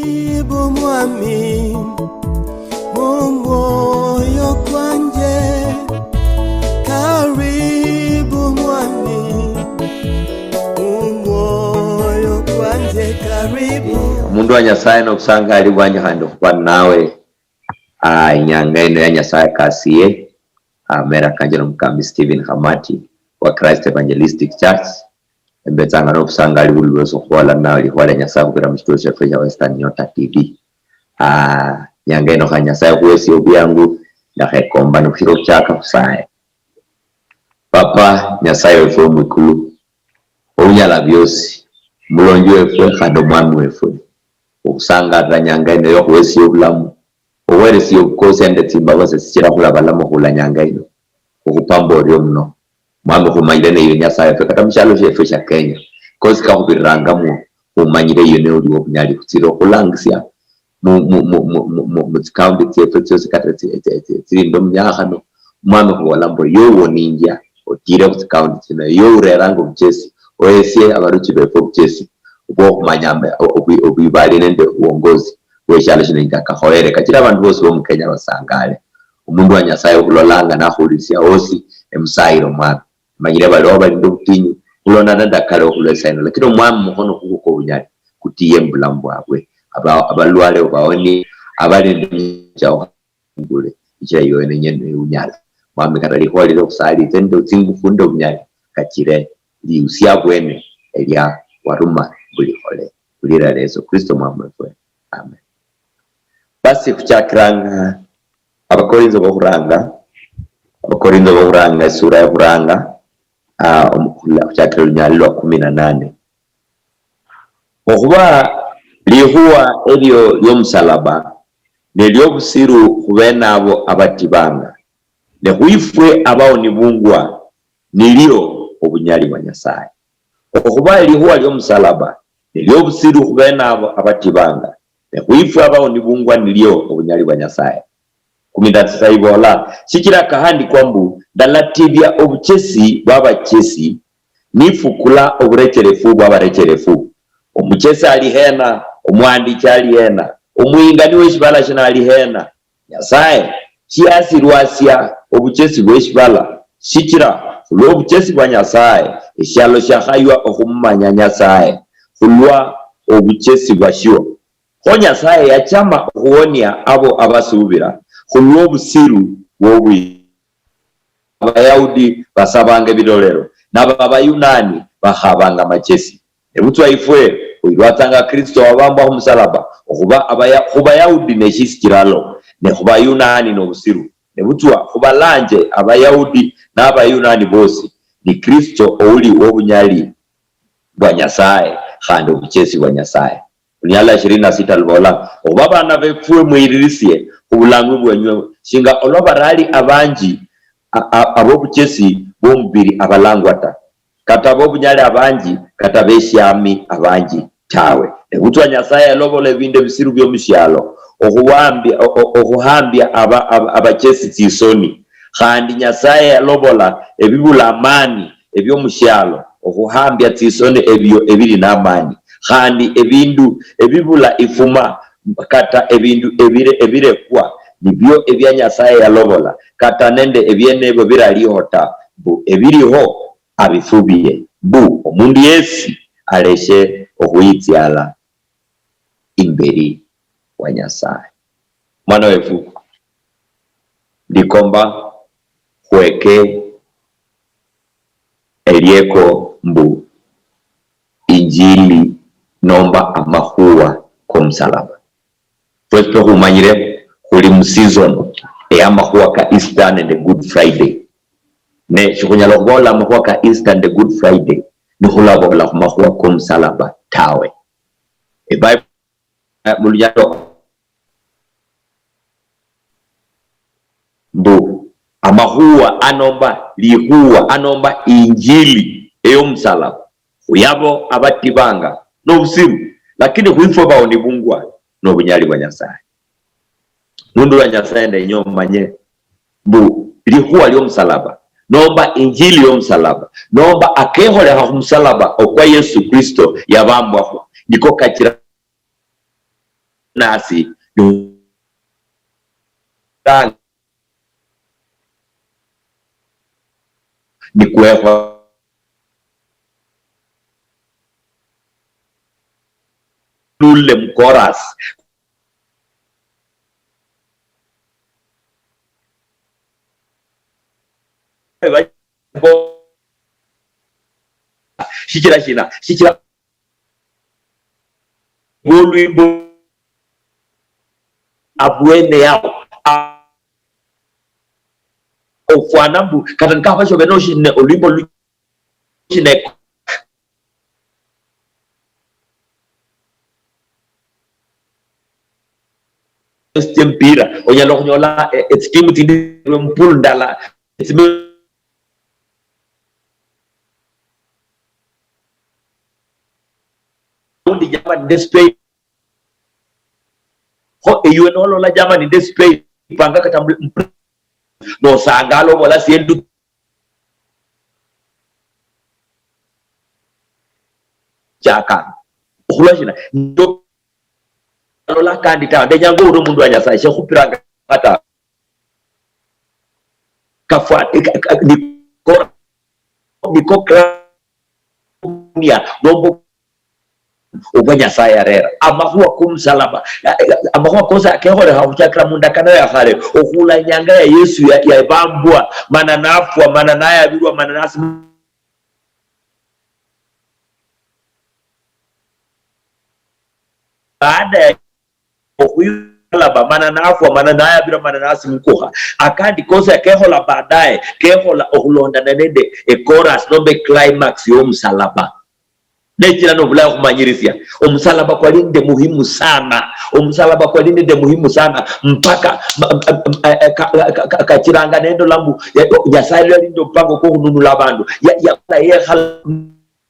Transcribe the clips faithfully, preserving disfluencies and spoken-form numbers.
Karibu mwami, mu mwoyo kwanje. Karibu mwami, mu mwoyo kwanje, karibu. Omundu wa Nyasaye, nobusangali bwanje khandi okhuba nawe. Ah, inyanga ino ya Nyasaye akasiye. Ah, amera kanje nomukambi Stephen Khamati wa Christ Evangelistic Church. Embetsanga nobusangali buli lwosi okhwola ninawe likhuwa lia Nyasaye khubira mushituo shiefwe shia Western Nyota T V. Ah, nyanga ino kha Nyasaye khuwesie obuyangu, ndakhekomba nikhushira okhuchaka khusaye. Papa Nyasaye wefu omwikulu, ounyala biosi, omulonji wefwe khandi omwami wefwe, okhusangalira nyanga ino yokhuwesia obulamu, oweresie obukosia nende tsimbabazi sichira khuli abalama okhula nyanga ino, okhupa mbu orio muno. Mwami, khumanyire neiwe Nyasaye wefe, kata mushialo shiefwe shia Kenya, kosi kakhubirirangamwo, khumanyire iwe newe oli wobunyali, khutsire okhulangisia mu, mu, mu, mu, mu, mu, mu tsikaunti tsiefwe tsiosi, kata tsi-, tsi-, tsi-, tsili nende omunyakhano. Mwami, khubola mbu, yowe woninjia, otire khu tsikaunti tsino, yowe ureranga obuchesi, ohesie abaruchi befwe obuchesi, bwokhumanya mbe-, obwi-, obwibali nende obuongozi bweshialo shino, injaka khoyere, kachira abandu bosi bomu Kenya basangale. Omundu wa Nyasaye okhulolanga nakhulisia osi, emusayire Omwami. Manyire baliwo bali nende obutinyu, khulonda nende akali okhulwa esaino, lakini Omwami mukhono kukwo kwobunyali kutiye mubulamu bwabwe. Aba-, abalwale obaoni, abali nende ngule, ichira iwe wene nyene unyala. Mwami, kata likhuwa lili okhusalitse nende otsingufu nende obunyali, kachire liusia abwene elia waruma mbu likhole. Khulira lia Yesu Kristo Mwami wefwe. Amen. Basi khuchakiranga Abakorintho bokhuranga, Abakorintho bokhuranga, esura yokhuranga, ah, omu-, khula-, khuchakira olunyali lwa kumi na nane. Okhuba likhuwa elio liomusalaba neliobusiru khubene abo abatibanga, ne khwifwe abaonibungwa nilio obunyali bwa Nyasaye. Okhuba likhuwa liomusalaba neliobusiru khubene abo abatibanga, ne khwifwe abaonibungwa nilio obunyali bwa Nyasaye. Kumi na tisa ibola, shichira kahandikwa mbu, ndalatibia obuchesi bwabachesi, nifukula oburecherefu bw'abarecherefu. Omuchesi ali hena? Omuhandiki ali hena? Omuhingani weshibala shino ali hena? Nyasaye shiyasilwasia obuchesi bweshibala, shichira khulwobuchesi bwa Nyasaye eshialo shiakhaywa okhumumanya Nyasaye khulwa obuchesi bwashio. Kho Nyasaye yachama okhuwonia abo abasuubira khulwobusiru bwobwi-, Abayahudi basabanga ebilolero, nabo Abayunani bakhabanga amachesi. Nebutswa ifwe, khwilwatsanga Kristo wabambwa khumusalaba, okhuba Abaya-, khuBayahudi neshisikiralo, ne khuBayunani nobusiru. Nebutswa khubalanje Abayahudi naBayunani bosi, ni Kristo ouli wobunyali bwa Nyasaye, khandi obuchesi bwa Nyasaye. Olunyala ishirini na sita lubola, okhuba abana befwe mwiririsie khubulang'wi bwenywe, shinga olwa barali abanji a-, a-, abobuchesi bwomubiri abalangwa ta, kata abobunyali abanji, kata beshiami abanji tawe. Nebutswa Nyasaye yalobola ebindu ebisiru biomushialo okhuwambia-, o-, o-, okhuhambia aba-, aba-, abachesi tsisoni. Khandi Nyasaye yalobola ebibula amani ebiomushialo okhuhambia tsisoni ebio ebili namani. Khandi ebindu ebibula ifuma, kata ebindu ebire-, ebirekwa, nibio ebia Nyasaye yalobola, kata nende ebienebio biraliho ta, mbu ebiliho abifubie, mbu omundu yesi aleshe okhwitsiala imberi wa Nyasaye. Mwana wefu, ndikomba khweke elieko mbu injili nomba amakhuwa komusalaba. Fwesi fwe khumanyire khuli mu season eya makhuwa ka Easter nende Good Friday. Ne shikhunyala khubola amakhuwa ka Easter nende Good Friday nikhulabola khumakhuwa komusalaba tawe. Ebible, eh, mulunyalo mbu amakhuwa anomba likhuwa anomba injili eyomusalaba khuyabo abatibanga nobusiru, lakini khwifwe baonibungwa nobunyali bwa Nyasaye. Mundu wa Nyasaye, ndenya omanye mbu likhuwa liomusalaba nomba injili yomusalaba nomba akekholekha khumusalaba okwa Yesu Kristo yabambwakhwo niko kachira nasi, ni, ni kwehwa lule mu chorus. Shichira shina? Shichira olwimbo abwene yao, a-, ofwana mbu, kata nikaba shobe noshine olwimbo lu-, shine empira, onyala okhunyola, eh, eh, tsikimu tsindi mupulu ndala, tsime-, Germany nende Spain. Kho ewe nolola Germany nende Spain, panga kata mu-, mu-, nosangala obola siendu chakana. Okhulwa shina? Ndo-, alola kandi tawe. Ndenyanga uri omundu wa Nyasaye, shekhupiranga tawe. Kafwa-, ka-, ka-, niko, niko kra-, nia, nombo obwa Nyasaye yarera. Amakhuwa komusalaba, a-, a-, amakhuwa kosi akekholekha khuchakira mundakano ya khale, okhula inyanga ya Yesu ya-, yabambwa, mana nafwa, mana nayabirwa, mana nasima. Baada ya okhwisalaba, mana nafwa, mana nayabirwa, mana nasimukukha, akandi kosi akekhola baadaye, kekhola okhulondana nende echorus nomba eclimax yomusalaba. Nechira nobulayi okhumanyirisia, omusalaba kwali nende muhimu sana. Omusalaba kwali nende muhimu sana mpaka ma-, ma-, ma-, eh, ka-, ka-, ka-, kachiranga nendola mbu, eh, Nyasaye yali nende omupango kwokhununula abandu. Ya-, ya-, yekhala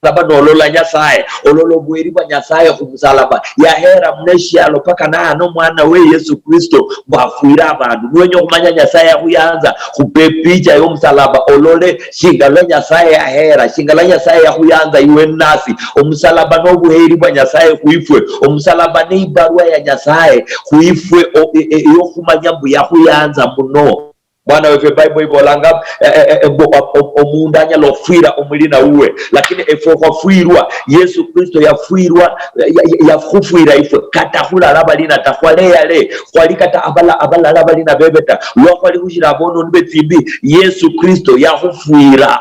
musalaba nolola Nyasaye, olola obweri bwa Nyasaye khumusalaba. Yahera muno eshialo paka nahana omwana we Yesu Kristo mbu afwire abandu. Niwenya okhumanya Nyasaye yakhuyanza, khupe epicha yomusalaba olole shinga lwa Nyasaye yahera, shinga lwa Nyasaye yakhuyanza iwe nasi. Omusalaba nobuheri bwa Nyasaye khwifwe. Omusalaba neibarua ya Nyasaye khwifwe o-, e-, e-, eyokhumanya mbu yakhuyanza muno. Mwana wefe, Bible ibolanga, eh, eh, eh, mbu o-, o-, omundu anyala okhufwira omulina wuwe, lakini efwe khwafwirwa. Yesu Kristo yafwirwa, ya-, ya-, yakhufwira ifwe. Kata khulali abalina ta, khwali eyale, khwali kata abala-, abalali abalina bebe ta. Lwa khwali khushili abononi betsimbi, Yesu Kristo yakhufwira.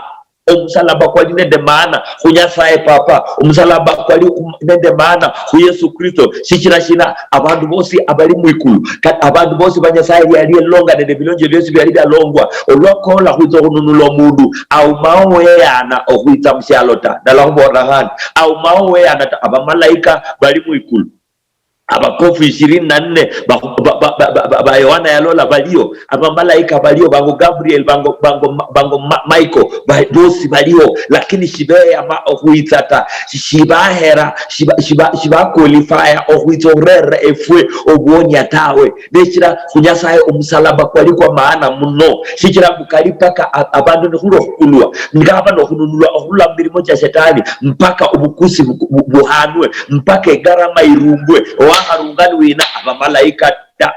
Omusalaba kwali nende maana khu Nyasaye Papa. Omusalaba kwali khu-, nende maana khu Yesu Kristo. Shichira shina? Abandu bosi abali mwikulu, ka-, abandu bosi ba Nyasaye yali elonga nende ebilonje biosi biali bialongwa, olwa kola khwitsa okhununula omundu, aumao weyana okhwitsa mushialo ta. Ndala khubolera khandi, aumao weyana ta. Abamalaika bali mwikulu. Abakofu ishirini na nne ba, ba, ba Yohana yalola baliyo, abamalaika baliyo, bango Gabriel, bango, bango, bango Ma-, Michael, ba-, bosi baliyo, lakini shibeyama okhwitsa ta, shi-, shibahera, shiba-, shiba-, shibaqualifya okhwitsa okhurera efwe obwonia tawe. Nechira khu Nyasaye omusalaba kwali kwa maana muno, shichira mbu kali paka a-, abandu nikhulwa okhukulwa, ngaba nokhununulwa okhurula mumilimo chia Shetani, mpaka obukusi bu-, bu-, buhanwe, mpaka egarama irungwe. Owakharunga niwina? Abamalaika ta,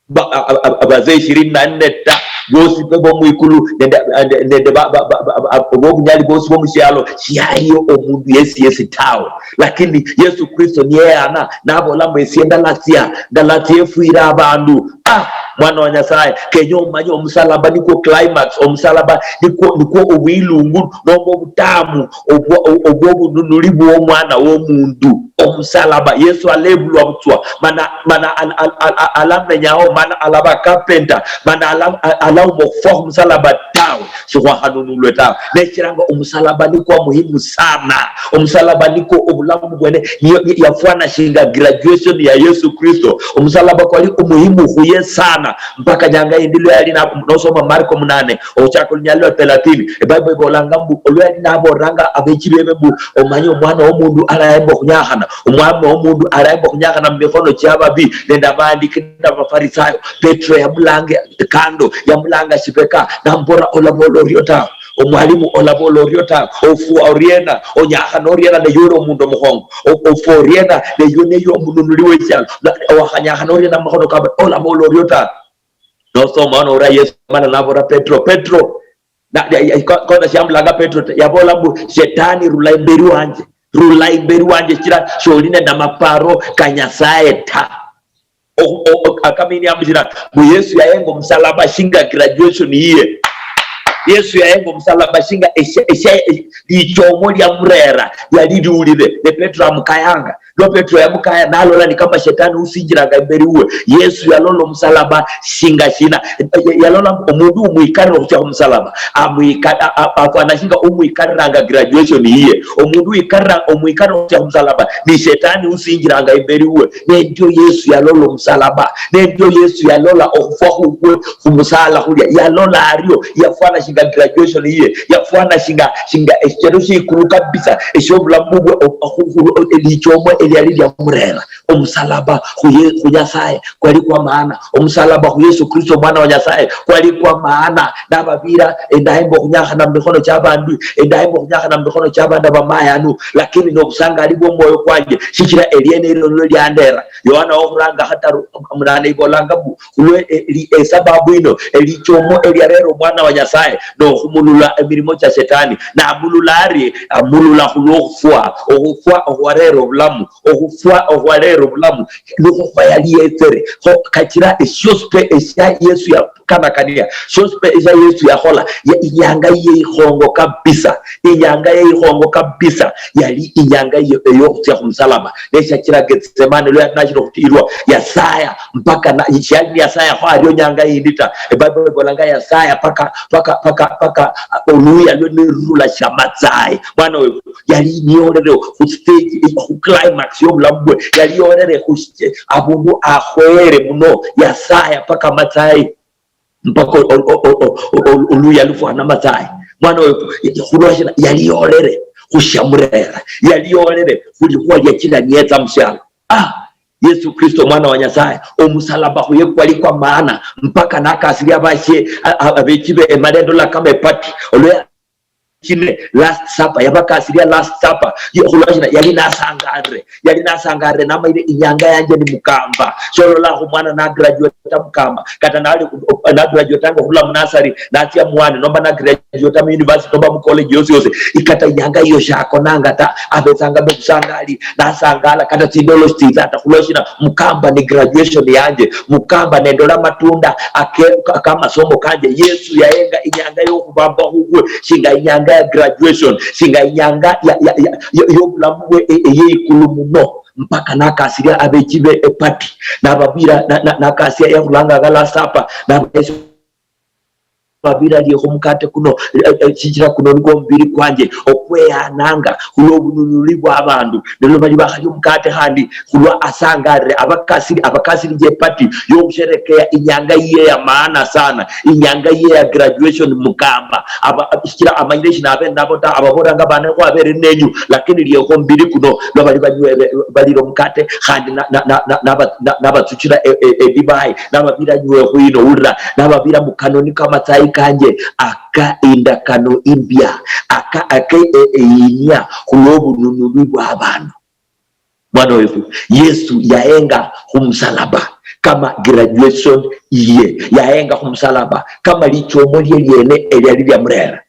ba-, a-, a-, a-, abazee ishirini na nne ta, bosi be bomwikulu nende, nende, nende ba-, ba-, ba-, ba-, ba-, bobunyali bosi bomushialo, shialiyo omundu yesi yesi tawe. Lakini Yesu Kristo niyeyana, nabola mbu, "Esie ndalatsia, ndalatsia efwire abandu." Ah, mwana wa Nyasaye, kenya omanye omusalaba nikwo climax, omusalaba nikwo, nikwo obwilungu nomba obutamu obwo, obwobununuli bwomwana womundu. Omusalaba, Yesu alebulwa butswa, mana, mana al-, al-, al-, al-, alamenyaho, mana alaba carpenter, mana ala-, al-, alauma okhufwa khumusalaba tawe, shikhwakhanunulwe tawe. Nechiranga omusalaba nikwo muhimu sana. Omusalaba nikwo obulamu bwene, niyo, ni-, yafwana shinga graduation ya Yesu Kristo. Omusalaba kwali omuhimu khuye sana, mpaka nyanga yindi lwa yali na-, nosoma Marko munane, okhuchaka olunyali lwa thelathini, eBible ibolanga mbu, olwa yali nabolanga abechi bebe mbu, "Omanye omwana womundu alaemba okhunyakhana, omwana womundu alaemba okhunyakhana mumikhono chiababi nende abandiki nende abafarisayo." Petro yamulanga kando, yamulanga shibeka, namubolera, "Olabola orio tawe. Omwalimu, olabola orio ta, ofwa oriena, onyakhana oriena neyoli omundu omukhongo, o-, ofwa oriena neyo, neyo omununuli wesialo, na-, owakhanyakha norie namakhono kaba, olabola orio ta. Nosoma ono ura Yesu mana nabora Petro, Petro, na, ya, ya, ko-, kona siamulanga Petro ta, yabola mbu, "Shetani, rula imberi wanje, rula imberi wanje, sichira sholi nende amaparo ka Nyasaye ta." O-, o-, o-, akamini amushira mbu Yesu yayenga omusalaba shinga graduation yiye. Yesu yayenga omusalaba shinga esha-, esha-, lichomo liamurera yali liulire. Ne Petro amukayanga. Lwa Petro yamukaya, nalola ni kama shetani usinjiranga imberi uwe. Yesu yalola omusalaba shinga shina? Ya-, yalola omundu umwikarira okhutsya khumusalaba. Amwika-, a-, a-, afwana shinga umwikariranga graduation yiye. Omundu wikarira, omwikarira okhutsya khumusalaba, ni shetani usinjiranga imberi uwe. Nendio Yesu yalola omusalaba. Nendio Yesu yalola okhufwa khukwe khumusala khulia. Yalola ario, yafwana shinga graduation yiye. Yafwana shinga, shinga eshichero shiikulu kabisa, eshiobulamu bubwe, o-, o-, khu-, khu-, elichomo eliali liamurera. Omusalaba khuye-, khu Nyasaye kwali kwa maana. Omusalaba khu Yesu Kristo, Omwana wa Nyasaye, kwali kwa maana. Nababira, endahemba okhunyakhana mumikhono chiabandu, endahemba okhunyakhana mumikhono chiabandu abamayanu, lakini nobusangali bwomwoyo kwanje, shichira eliene elio nilio liandera. Yohana wokhuranga khataru, munane ibolanga mbu, khulwe, e-, li-, esababu ino, elichomo eliarera Omwana wa Nyasaye, nokhumulula emirimo chia Shetani. Namulula ari, amulula khulwokhufwa, okhufwa okhwarera obulamu, okhufwa okhwarera obulamu, nikhwo khwayali yetsere. Kho kachira eshiosi pe eshia Yesu yakanakania, shiosi pe eshia Yesu yakhola, ya-, inyanga yiye ikhongo kabisa, inyanga yiye ikhongo kabisa, yali inyanga yiye eyokhutsia khumusalaba. Neshachira Getsemane, lwa yali nashiri okhutilwa, yasaya mpaka na, shiyali ni yasaya kho ario nyanga yindi ta. Ebible ibolanga yasaya paka, paka, paka, paka, oluya lwe nirurula shiamatsayi. Mwana wefu, yali niyolere khu stage, khu climax yobulamu bwe, yali yolere khu shi-, abundu akhoyere muno, yasaya paka amatsayi, mpaka o-, o-, oluya lufwana amatsayi. Mwana wefu, khulwashina yali yolere khushamurera, yali yolere khulikhuwa liachira niyetsa mushialo. Ah, Yesu Kristo, Omwana wa Nyasaye, omusalaba khuye kwali kwa maana, mpaka nakasiria abashie, a-, a-, abechibe emalendo lakama epati, olwe chine, Last Supper, yabakasiria Last Supper. Ye-, khulwashina yali nasangalire, yali nasangalire, namaire, "Inyanga yanje ni mukamba." Shololakho mwana na graduate mukamba, kata nali, na graduatanga khurula mu nursery, natsia mu one, nomba na graduate mu university, nomba mu college yosi yosi, ikata inyanga iyo shakonanga ta, abetsanga nobusangali, nasangala, kata tsindolo shitsitsa ta. Khulwashina? Mukamba ni graduation yanje, mukamba nendola matunda ake-, ka-, kamasomo kanje. Yesu yayenga inyanga yokhubamba khukwe shinga inyanga ya graduation, shinga inyanga ya, ya, ya, ya, yobulamu bwe e-, eyeikulu muno, mpaka nakasiria abechi be epati, nababira, na, na, nakasia yakhulanganga Last Supper, nababira, "Liekho omukate kuno, eh, eh, shichira kuno nikwo omubiri kwanje okweyananga khulwo obununuli bwa abandu." Nilwo bali bakhalia omukate khandi khulwa asangalire abakasiri, abakasiri nje epati yokhusherekea inyanga yiye ya maana sana, inyanga yiye ya graduation mukamba. Aba-, shichira amanyire shina abere nabo ta, ababolanga, "Bana, khwabere nenyu, lakini liekho omubiri kuno." Lwa bali banywere, balire omukate khandi na, na, na, na, naba-, na, nabatsuchira e-, e-, edivai, nababira, "Nywe khwino, ulira, nababira, mukanoni kamatsayi kanje aka indakano imbia, aka, aka e-, e-, einia khulwobununulwi bwabandu." Mwana wefu, Yesu yaenga khumusalaba kama graduation iye, yaenga khumusalaba kama lichomo lie liene eliali liamurera.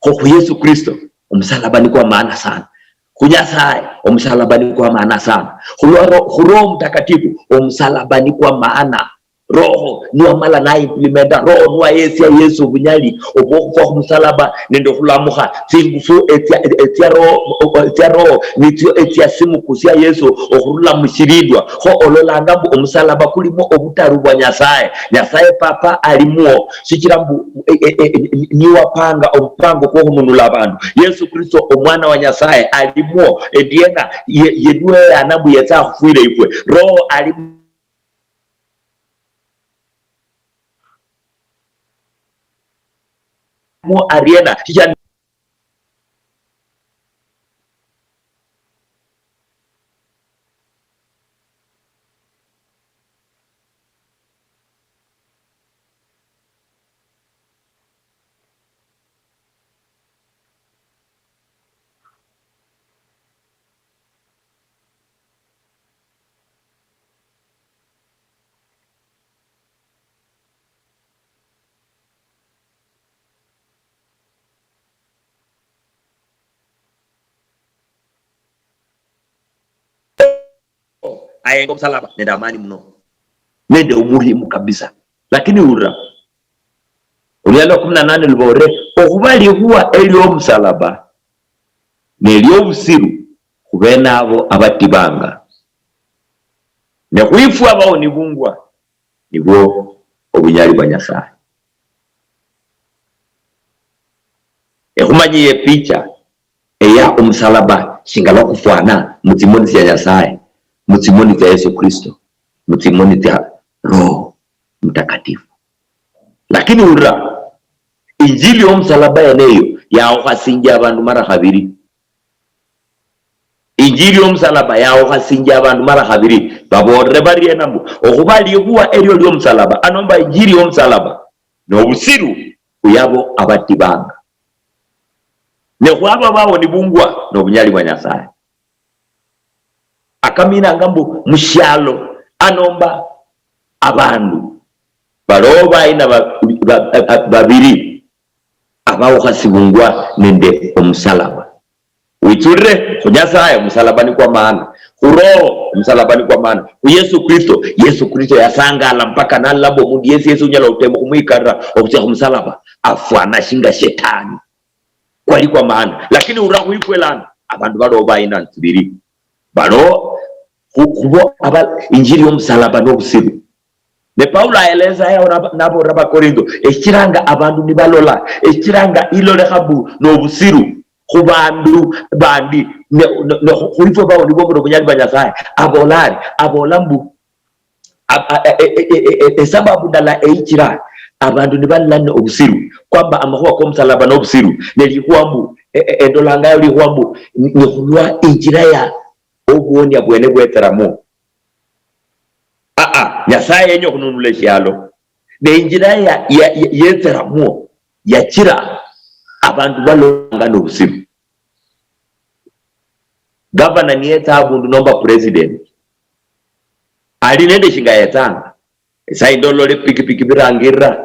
Kho khu Yesu Kristo, omusalaba ni kwa maana sana. Khu Nyasaye, omusalaba ni kwa maana sana. Khulwa Ro-, khu Roho Mtakatifu, omusalaba ni kwa maana. Roho niwamala na implementa, Roho niwayesia Yesu obunyali obwokhufwa khumusalaba nende okhulamukha. Tsingufu etsia, etsia Roho, etsia Roho nitsio etsiasimukusia Yesu okhurula mushilindwa. Kho ololanga mbu omusalaba kulimo obutaru bwa Nyasaye. Nyasaye Papa alimwo, shichira mbu, e, e, e, e, niwapanga omupango kwokhununula abandu. Yesu Kristo, Omwana wa Nyasaye, alimwo. Endiena ye, ye niweyana mbu yetse akhufwire ifwe. Roho alimwo ariena? Shichira ayenga omusalaba nende amani muno, nende omuhimu kabisa. Lakini ulira oluya lwa kumi na nane luboolere, okhuba likhuwa eliomusalaba neliobusiru khubene abo abatibanga, ne khwifwe abawonibungwa nibwo obunyali bwa Nyasaye. Ekhumanyiye epicha eya omusalaba shingala okhufwana mutsimoni tsia Nyasaye, mutsimoni tsia Yesu Kristo, mutsimoni tsia Roho Mutakatifu. Lakini ulira, injili yomusalaba yeneyo yaukhasinjia abandu mara khabiri. Injili yomusalaba yaukhasinjia abandu mara khabiri. Baboolere bariena mbu, okhuba likhuwa elio liomusalaba, anomba injili yomusalaba, nobusiru khuyabo abatibanga, ne khwabo abawonibungwa nobunyali bwa Nyasaye. Akaminanga mbu mushialo anomba abandu balowo baina ba- ba- ba- babiri abaukhasibungwa nende omusalaba. Witsulire khu Nyasaye, omusalaba nikwa maana. Khu Roho, omusalaba nikwa maana. Khu Yesu Kristo, Yesu Kristo yasangala mpaka nalaba omundu yesi yesi unyala otema khumwikarira okhutsia khumusalaba, afwana shinga shetani. Kwali kwa maana. Lakini ura khwifwe lano, abandu balowo baina ntsibiri. Balowo khu- khubo aba injili yomusalaba nobusiru. Ne Paulo aeleza yao nab- naboolera Bakorintho, eshiranga abandu nibalola, eshiranga ilolekha mbu nobusiru khu bandu bandi, ne- ne- ne khu- khwifwe bao nibwo mbu nobunyali bwa Nyasaye. Abola ari, abola mbu, ab- a- e- e- e- e- e- esababu ndala eichira abandu nibalola ne obusiru, kwamba amakhuwa komusalaba nobusiru, ne likhuwa mbu, e- e- endolangayo likhuwa mbu, ni- nikhulwa injira ya obuonia bwene bwetseramo. Aa, Nyasaye yenya okhununula eshialo, ne injira ya- ya- ya- yetseramwo yachira abandu balolanga nobusiru. Gavana niyetsa abundu nomba president, ali nende shinga yetsanga, esaindi olole pikipiki birangirira,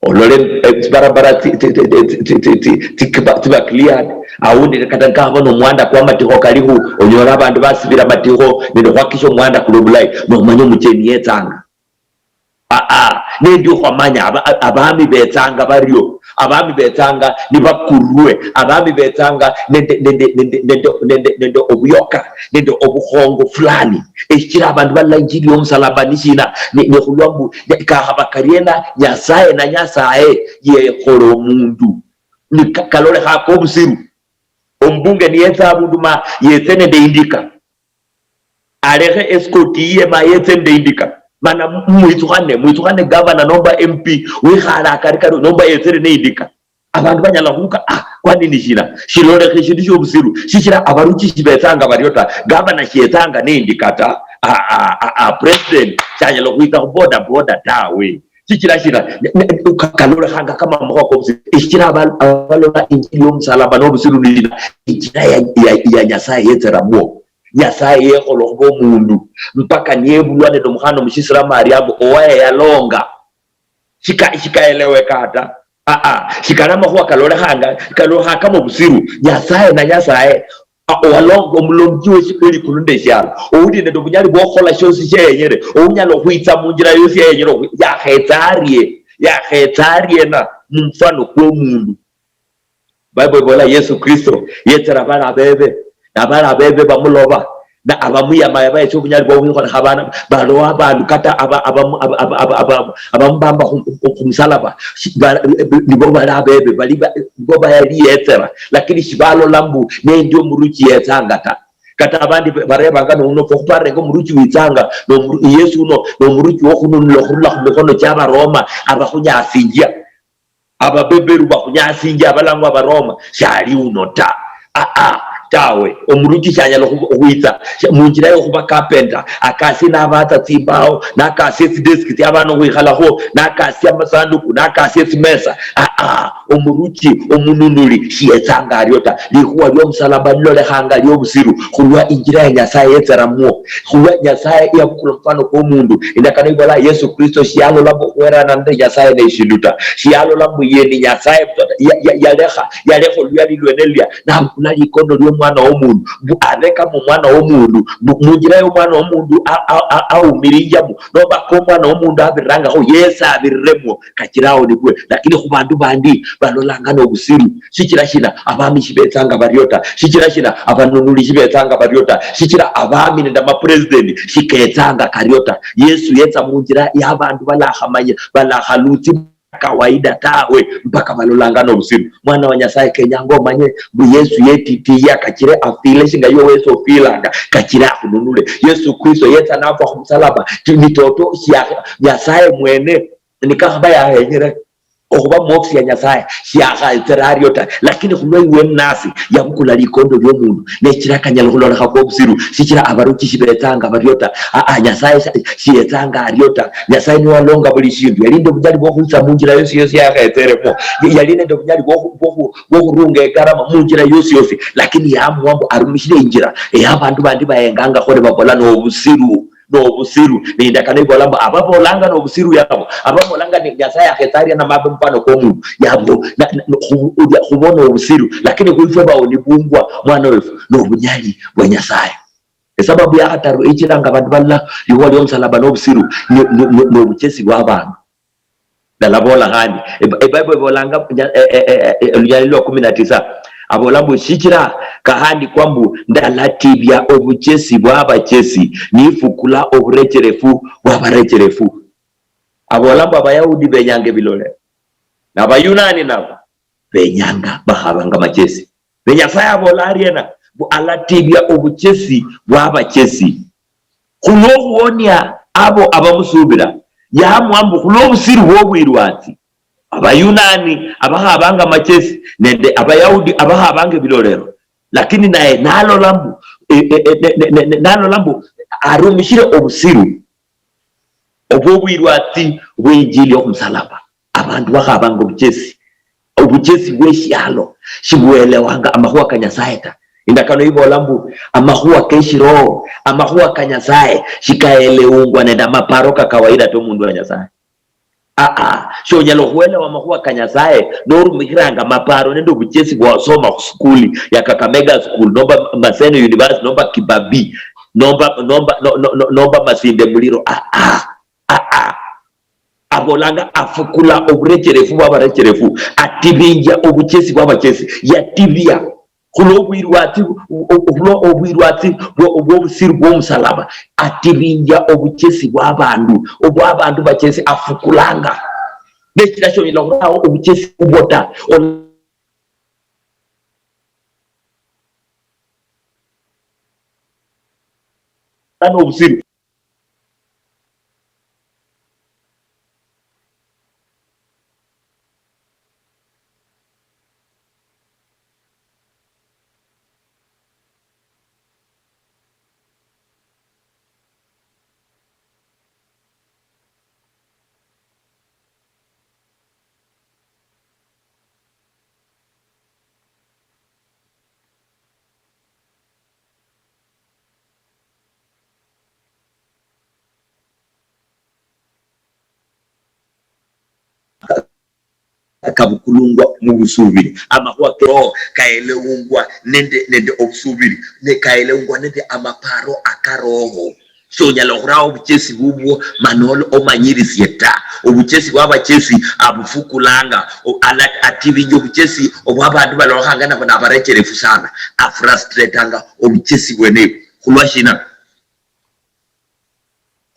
olole, eh, tsibarabara tsi- tsi- tsi- tsi- tsi- tsi- tsi- tsiba- tsiba cleared. Aundi kata nkaba nomuhanda kwa matikho kalihu, onyola abandu basibira matikho nende khwakisha omuhanda kuli obulayi, nomanya omucheni yetsanga. Aa, nendi okhwamanya aba- a- abami betsanga bario, abami betsanga nibakurwe, abami betsanga nende nende nende nende nende nende obuyoka nende obukhongo fulani. Eshichira abandu balola injili yomusalaba nishina? Ni- nikhulwa mbu ne- kakhaba kariena, Nyasaye na Nyasaye yekhola omundu. Ni ka- kalolekha kobusiru. Omubunge niyetsa abundu ma yetse nende indika, alekhe escort yiye ma yetse nende indika, mana mwitsukhane, mwitsukhane gavana nomba M P wikhale akari kari nomba yetsere neindika. Abandu banyala khuka, ah, kwani ni shina? Shilolekhe shindu shiobusiru, shichira abaruchi shibetsanga bario ta. Gavana shiyetsanga neindika ta. Ah, ah, ah, ah, president shanyala khwitsa khu boda boda tawe. Shichira shina? Ne- ne- ka- kalolekhanga kama amakhuwa kobusiru. Shichira aba- abalola injili yomusalaba nobusiru ni shina? Injira ya, ya, ya Nyasaye yetseramwo. Nyasaye yekhola okhuba omundu mpaka niyebulwa nende omukhana omushisilamu ariambo owaye yalonga. Shika- shikaeleweka ta. Aa, shikali amakhuwa kalolekhanga, kalolekha kama obusiru. Nyasaye na Nyasaye, a- owalonga omulongi weshi- welikulu nende eshialo, ouli nende obunyali bwokhukhola shiosi shieyenyere, ounyala okhwitsa munjira yosi yeyenyere, okhu- yakhetsa arie, yakhetsa ariena mumufano kwomundu. Bible ibola Yesu Kristo yetsera abali abebe, nabali abebe bamuloba, na abamuyamaya bayecha obunyali bwokhwikholekha abana, balowa abandu kata aba- abamu- aba- aba- aba- aba- abamubamba khu- khu- khumusalaba, shi- ba- nibo bali abebe, bali ba- nibo bayali yetsera, lakini shibalola mbu nendi omuruchi yetsanga ta. Kata abandi ba- barebanga nouno fwe khuparire nga omuruchi witsanga, nomuru- Yesu uno nomuruchi wokhununula okhurula khumikhono chiabaroma abakhunyasinjia. Ababeberu bakhunyasinjia abalangwa abaroma, shali uno ta. Aa, tawe. Omuruchi shanyala okhu- okhwitsa sha- munjira yokhuba carpenter, akasie nabatsa tsimbao, nakasia tsideski tsiabana okhwikhalakho, nakasia amasanduku, nakasia tsimesa. Aa, omuruchi omununuli shiyetsanga ario ta. Likhuwa liomusalaba lilolekhanga liobusiru khulwa injira ya Nyasaye yetseramwo, khulwa Nyasaye yabukula omufano kwomundu. Indakano ibola Yesu Kristo shiyalola mbu okhwerana nende Nyasaye neshindu ta, shiyalola mbu ye ni Nyasaye butswa ta. Ya- ya- yalekha yalekha oluyali lwene lulia, nabukula likono lio omwana w'omundu, mbu abe kama omwana w'omundu, mbu munjira y'omwana w'omundu a-, a-, a-, aumirinjamo, nomba ka omwana w'omundu abirirangakho, yesi abiriremwo, kachira aonibwe. Lakini khubandu bandi balolanga nobusiru. Shichira shina? Abami shibetsanga bario ta. Shichira shina? Abanunuli shibetsanga bario ta. Shichira abami nende amapresident shiketsanga kario ta. Yesu yetsa munjira ya abandu balakhamanya, balakhalutsi kawaida tawe, mpaka balolanga nobusiru. Mwana wa Nyasaye, kenyanga omanye mbu Yesu yetitiya, kachire afile shinga iwe wesi ofilanga, kachire akhununule. Yesu Kristo yetsa nafwa khumusalaba, ti-, ni toto shia Nyasaye mwene nikakhaba yahenyere okhuba muofisi ya Nyasaye, shiakhaetsera ario ta, lakini khulwa iwe nasi yabukula likondo liomundu, nechira kanyala khulolekha kwobusiru, shichira abaruchi shibetsanga bario ta. Aa, Nyasaye sha-, shiyetsanga ario ta. Nyasaye niye walonga buli shindu. Yali nende obunyali bwokhwitsa munjira yosi yosi yakhetseremo. Yali nende obunyali bwokhu-, bwokhu-, bwokhurunga egarama munjira yosi yosi, lakini yaamua mbu arumishire injira eya abandu bandi bayengangakho nibabola nobusiru. Nobusiru. Nindakano ibola mbu ababolanga nobusiru yabo, ababolanga ni Nyasaye akhetsa aria namabe mfano komundu yabo, na, na, khu-, ulia khubona obusiru. Lakini khwifwe baonibungwa, mwana wefu, nobunyali bwa Nyasaye. Esababu ya khataru ichilanga abandu balala likhuwa liomusalaba nobusiru ni, ni, ni, nobuchesi bwa abandu. Ndalabola khandi, e-, eBible ibolanga nya-, e-, e-, e-, e-, olunyali lwa kumi na tisa, abola mbu, "Shichira kahandikwa mbu, ndalatibia obuchesi bwa abachesi, nifukula oburecherefu bwa abarecherefu." Abola mbu Abayahudi benyanga ebilolero, na Abayunani nabo benyanga bakhabanga amachesi. Ne Nyasaye abola ariena? Mbu alatibia obuchesi bwa abachesi khulwokhuonia abo abamusuubira. Yaamua mbu khulwobusiru bwobwirwatsi, Abayunani abakhabanga amachesi nende Abayahudi abakhabanga ebilolero. Lakini naye nalola mbu, e, e, e, ne, ne, ne, ne, nalola mbu arumishire obusiru obwobwirwatsi bweinjili yokhumusalaba. Abandu bakhabanga obuchesi, obuchesi bweshialo, shibwelewanga amakhuwa ka Nyasaye ta. Indakano ibola mbu amakhuwa keshiroho, amakhuwa ka Nyasaye shikaelewungwa nende amaparo ka kawaida ta omundu wa Nyasaye. Aa, shonyala okhwelewa amakhuwa ka Nyasaye norumikhiranga amaparo nende obuchesi bwawasoma khusukuli ya Kakamega School, nomba Maseno University, nomba Kibabii, nomba, nomba, no, no, no, nomba Masinde Muliro. Aa, aa. Abolanga afukula oburecherefu bw'abarecherefu, atibinjia obuchesi bw'abachesi. Yatibia khulwa obwirwatsi, khulwa obwirwatsi bwo-, bw'obusiru bw'omusalaba, atibinjia obuchesi bw'abandu, obw'abandu bachesi afukulanga. Nechira shonyala khurawo obuchesi bubwo ta. Ol-, ano obusiru. Kabukulungwa mubusubiri. Amakhuwa keroho kaelewungwa nende, nende obusubiri, ne kaelewungwa nende amaparo akaroho. Shonyala okhurawo obuchesi bubwo mana ol-, omanyirisie ta. Obuchesi bwabachesi abufukulanga, o-, ala-, atibinya obuchesi obwabandu balolekhanga nabo nabarecherefu sana, afrustratanga obuchesi bwene. Khulwa shina?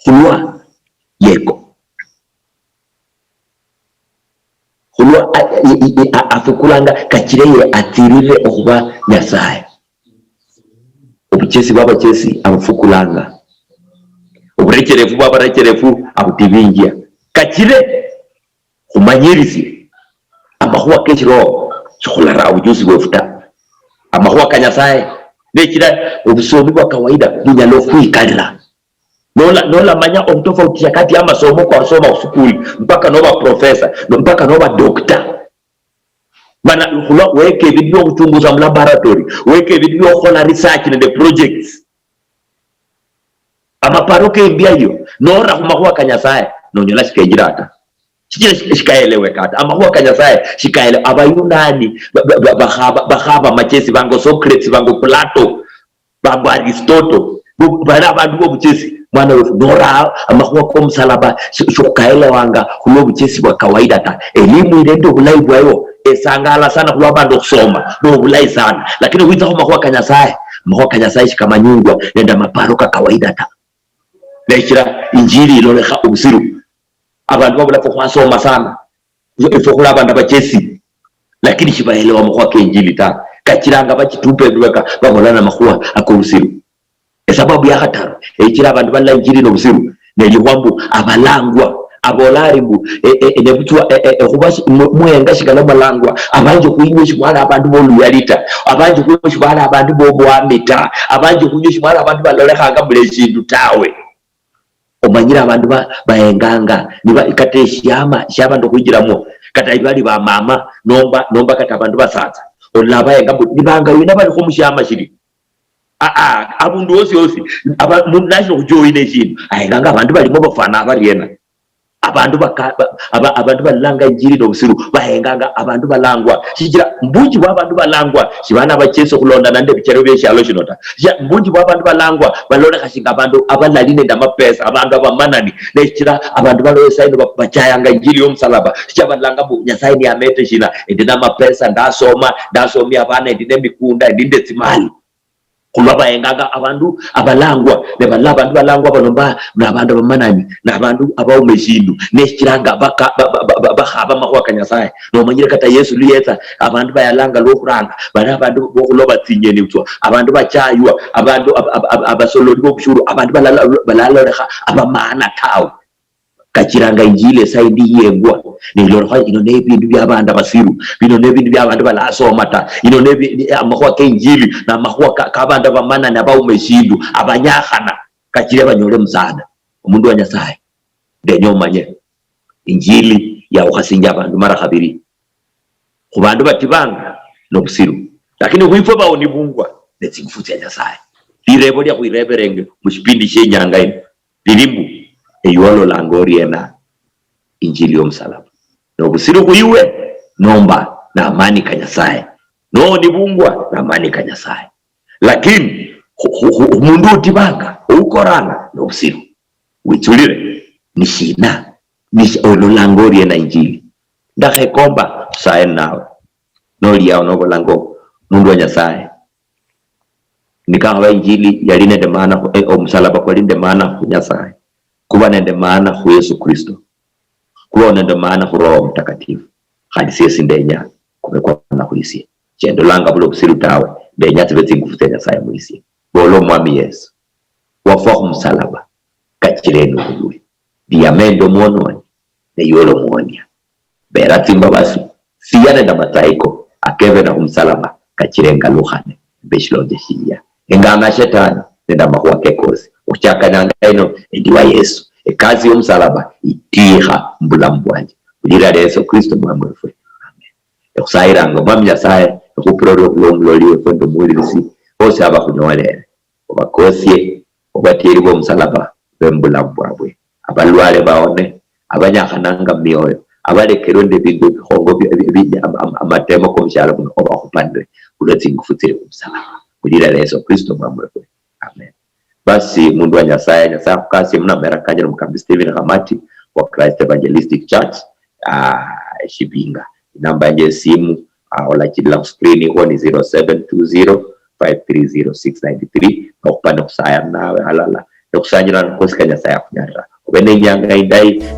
Khulwa yeko. Khulwa a-, i-, i-, i-, a-, afukulanga kachire ye atsirire okhuba Nyasaye. Obuchesi bwabachesi abufukulanga. Oburecherefu bwabarecherefu abutibinjia. Kachire khumanyirisie amakhuwa kechiroho, sikhulara obuchusi bwefu ta. Amakhuwa ka Nyasaye, nechira obusomi bwa kawaida bunyala okhwikalira. Nola-, nolamanya obutofautisha kati ya amasomo kwasoma khusukuli, mpaka noba professor, no-, mpaka noba doctor. Mana khulwa weka ebindu byokhutsungusa mu laboratory, weka ebindu byokhukhola research nende projects. Amaparo kembia iyo, nora khumakhuwa ka Nyasaye, nonyola shikenjira ta. Shichira shi- shikaeleweka ta. Amakhuwa ka Nyasaye shikaelewa. Abayunani ba- ba- ba- bakhaba bakhaba amachesi bango Socrates, bango Plato, bango Aristotle, bu- bali abandu bobuchesi. Mwana wefu, nora amakhuwa komusalaba shi- shikhukaelewanga khulwa obuchesi bwa kawaida ta. Elimu iri nende obulayi bwayo, esangala sana khulwa abandu okhusoma nobulayi sana, lakini khwitsa khumakhuwa ka Nyasaye, amakhuwa ka Nyasaye shikamanyungwa nende amaparo ka kawaida ta. Neshira injili ilolekha obusiru, abandu babula fwe khwasoma sana, ifwe khuli abandu abachesi, lakini shibaelewa makhuwa ke injili ta, kachiranga bachitupa ebibeka, babola na makhuwa akobusiru. Esababu ya khataru echira abandu balola injili nobusiru, nelikhwa mbu abalangwa. Abola ari mbu e- e- nebutswa e- e- ekhuba shi- mu- muhenga shikala malangwa, abanje khuinywe shibwali abandu boluyali ta, abanje khuinywe shibwali abandu bobwami ta, abanje khuinywe shibwali abandu balolekhanga buli eshindu tawe. Omanyire abandu ba- bahenganga niba kata eshiama shiabandu khwinjiramwo, kata bali bamama nomba nomba kata abandu basatsa, olola bahenga mbu nibanga wina balikho mushiama shili. Aa, abundu wosi wosi aba- mundu nashili khujoina eshindu, ahenganga abandu balimo bafwana abariena. Abandu baka- ba- aba- abandu balanga injili nobusiru bahenganga abandu balangwa, shichira mbunji bwa abandu balangwa shibana bachesi okhulondana nende ebichero bieshialo shino ta. Shichira mbunji bwa abandu balangwa balolekha shinga abandu abalali nende amapesa, abandu abamanani. Neshichira abandu balola esaino ba- bachayanga injili yomusalaba, shichira balanga mbu Nyasaye niyamete shina, endi namapesa, ndasoma, ndasomia abana, endi nemikunda, endi nende tsimali. Khulwa bahenganga abandu abalangwa, ne balola abandu balangwa bano mba nabandu abamanani, nabandu abauma eshindu, neshichiranga baka- ba- ba- ba- ba- bakhaba amakhuwa ka Nyasaye. Nomanyire kata Yesu luyetsa, abandu bayalanga lwokhuranga bali abandu bokhuloba tsinyeni butswa, abandu bachaywa, abandu ab- ab- ab- abasololi bobushuru, abandu balala- balalolekha abamaana tawe. Kachiranga injili esaindi yengwa, nilolekha ino nebindu bia abandu abasiru, bino nebindu bia abandu balasoma ta, ino nebi- ni- amakhuwa ke injili namakhuwa ka- ka abandu abamanani abauma eshindu, abanyakhana, kachire banyole musaada. Omundu wa Nyasaye, ndenya omanye injili yaukhasinja abandu mara khabiri. Khubandu batibanga nobusiru, lakini khwifwe baonibungwa netsingufu tsia Nyasaye. Lirebo lia khwireberenge mushipindi shienyanga ino lili mbu, ewe ololanga oriena injili yomusalaba? Nobusiru khwiwe nomba namani ka Nyasaye? Noonibungwa namani ka Nyasaye? Lakini khu- khu- khu- khumundu utibanga, oukoranga nobusiru, witsulire nishina? Nishi- ololanga oriena injili? Ndakhekomba khusaye nawe. Noli yao nobolanga, mundu wa Nyasaye, nikakhaba injili yali nende maana khu- eh, omusalaba kwali nende maana khu Nyasaye, kuba nende maana khu Yesu Kristo, kuba nende maana khu Roho Mutakatifu, khandi siesi ndenya kube kwana khwisie. Shendolanga bula obusiru tawe, ndenya tsibe tsingufu tsia Nyasaye mwisie. Bola, Omwami Yesu, wafwa khumusalaba, kachira enubulwe. Ndi yamenda omwononi, ne yole omuonia. Bera tsimbabasi, siya nende amatsaiko akebena khumusalaba, kachira engalukhane, mbe eshilonje shiya. Enganga shetani nende amakhuwa ke kosi. Okhuchaka nyanga ino, endi wa Yesu. Ekasi yomusalaba itikha mubulamu bwanje. Mulira lia Yesu Kristo Mwami wefwe. Amen. Ekhusayiranga Omwami Nyasaye, ekhupira orio khulwa omuloli wefwe nende omuwulirisi, bosi abakhunyoolere. Obakosie, obatieri bomusalaba be mubulamu bwabwe. Abalwale baone, abanyakhananga mumioyo, abalekerwe nende ebindu ebikhongo bi- bi- bi- ama- ama- amatemo komushialo muno, obakhupanire khulwe tsingufu tsili khumusalaba. Mulira lia Yesu Kristo Mwami wefwe. Amen. Basi, mundu wa Nyasaye, Nyasaye akhukasie munamera kanje nomukambi Stephen Khamati wa Christ Evangelistic Church, ah, Shibinga. Inamba yanje yesimu, ah, olachilila khu screen ikhwo ni zero seven two zero five three zero six nine three, nokhupa nikhusaya nawe halala, nikhusanyira nikosi ka Nyasaye akhunyalira. Obe nenyanga indayi nende